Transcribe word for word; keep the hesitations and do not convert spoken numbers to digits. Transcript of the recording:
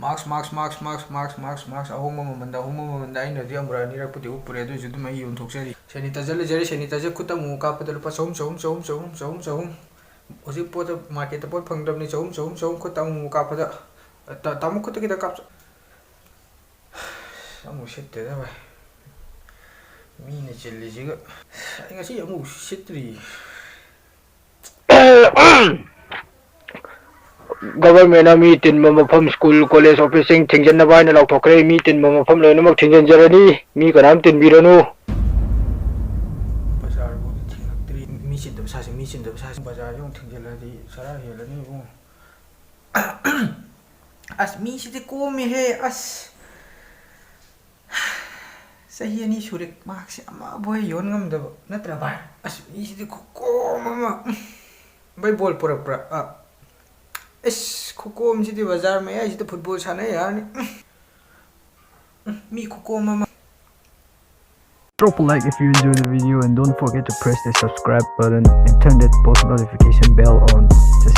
ꯃꯥꯛꯁ ꯃꯥꯛꯁ ꯃꯥꯛꯁ ꯃꯥꯛꯁ ꯃꯥꯛꯁ ꯃꯥꯛꯁ ꯃꯥꯛꯁ ꯑꯍꯣꯡꯕ ꯃꯃꯟꯗ ꯑꯍꯣꯡꯕ ꯃꯃꯟꯗ ꯑꯩꯅ ꯍꯧꯖꯤꯛ ꯑꯃꯨꯔꯛ ꯑꯅꯤꯔꯛꯄꯨꯗꯤ ꯎꯞꯄꯨꯔꯦ, ꯑꯗꯨꯑꯣꯏꯁꯨ ꯑꯗꯨꯝ ꯑꯩ ꯌꯣꯟꯊꯣꯛꯆꯔꯤ꯫ ꯁꯦꯅꯤꯇꯥꯏꯖꯔ ꯂꯩꯖꯔꯦ, ꯁꯦꯅꯤꯇꯥꯏꯖꯔ ꯈꯨꯠꯇ ꯑꯃꯨꯛ ꯀꯥꯞꯄꯗ ꯂꯨꯄꯥ ꯆꯍꯨꯝ, ꯆꯍꯨꯝ, ꯆꯍꯨꯝ, ꯆꯍꯨꯝ, ꯆꯍꯨꯝ, ꯆꯍꯨꯝ꯫ ꯍꯧꯖꯤꯛ ꯄꯣꯠꯇ, ꯃꯥꯔꯀꯦꯠꯇ ꯄꯣꯠ ꯐꯪꯗ꯭ꯔꯕꯅꯤ, ꯆꯍꯨꯝ, ꯆꯍꯨꯝ, ꯆꯍꯨꯝ ꯈꯨꯠꯇ ꯑꯃꯨꯛ ꯀꯥꯞꯄꯗ꯫ ꯇꯥ-, ꯇꯥꯃꯣ ꯈꯨꯠꯇ ꯈꯤꯇꯪ ꯀꯥꯞꯆ-, ꯑꯃꯨꯛ ꯁꯤꯠꯇꯦꯗ ꯚꯥꯏ꯫ ꯃꯤꯅ ꯆꯤꯜꯂꯤꯁꯤꯒ꯫ ꯑꯩ ꯉꯁꯤ ꯑꯃꯨꯛ ꯁꯤꯠꯇ꯭ꯔꯤ꯫ ꯒꯚꯔꯟꯃꯦꯟꯅ ꯃꯤ ꯇꯤꯟꯕ ꯃꯐꯝ, ꯁ꯭ꯀꯨꯜ, ꯀꯣꯂꯦꯖ, ꯑꯣꯐꯤꯁꯁꯤꯡ ꯊꯤꯡꯖꯤꯟꯅꯕ ꯍꯥꯏꯅ ꯂꯥꯎꯊꯣꯛꯈ꯭ꯔꯦ꯫ ꯃꯤ ꯇꯤꯟꯕ ꯃꯐꯝ ꯂꯣꯏꯅꯃꯛ ꯊꯤꯡꯖꯤꯟꯖꯔꯅꯤ꯫ ꯃꯤ ꯀꯅꯥꯝ ꯇꯤꯟꯕꯤꯔꯅꯨ꯫ ꯕꯖꯥꯔꯕꯨꯗꯤ ꯊꯤꯡꯉꯛꯇ꯭ꯔꯤ꯫ ꯃꯤ ꯆꯤꯟꯗꯕ ꯁꯥꯁꯤ, ꯃꯤ ꯆꯤꯟꯗꯕ ꯁꯥꯁꯤ꯫ ꯕꯖꯥꯔꯁꯤ ꯑꯃꯨꯛ ꯊꯤꯡꯖꯤꯜꯂꯗꯤ ꯆꯔꯥ ꯍꯦꯜꯂꯅꯤ ꯏꯕꯨꯡꯉꯣ꯫ ꯑꯁ, ꯃꯤꯁꯤꯗꯤ ꯀꯣꯝꯃꯦꯍꯦ, ꯑꯁ꯫ ꯆꯍꯤ ꯑꯅꯤ ꯁꯨꯔꯦ ꯃꯍꯥꯛꯁꯦ ꯑꯃꯕꯨ ꯍꯦꯛ ꯌꯣꯟ ꯉꯝꯗꯕ, ꯅꯠꯇ꯭ꯔꯥ ꯚꯥꯏ? ꯑꯁ, ꯃꯤꯁꯤꯗꯤ ꯈꯨꯀꯣꯝ ꯑꯃ꯫ ꯎꯝ꯫ ꯚꯥꯏ, ꯕꯣꯜ ꯄꯨꯔꯛꯄ꯭ꯔꯥ? ꯑꯥ꯫ ꯏꯁ, ꯈꯨꯀꯣꯝꯁꯤꯗꯤ ꯕꯖꯥꯔ ꯃꯌꯥꯏꯁꯤꯗ ꯐꯨꯠꯕꯣꯜ ꯁꯥꯟꯅ ꯌꯥꯔꯅꯤ꯫ ꯎꯝ꯫ ꯎꯝ, ꯃꯤ ꯈꯨꯀꯣꯝ ꯑꯃ꯫ Drop a like if you enjoy the video and don't forget to press the subscribe button and turn that post notification bell on. Just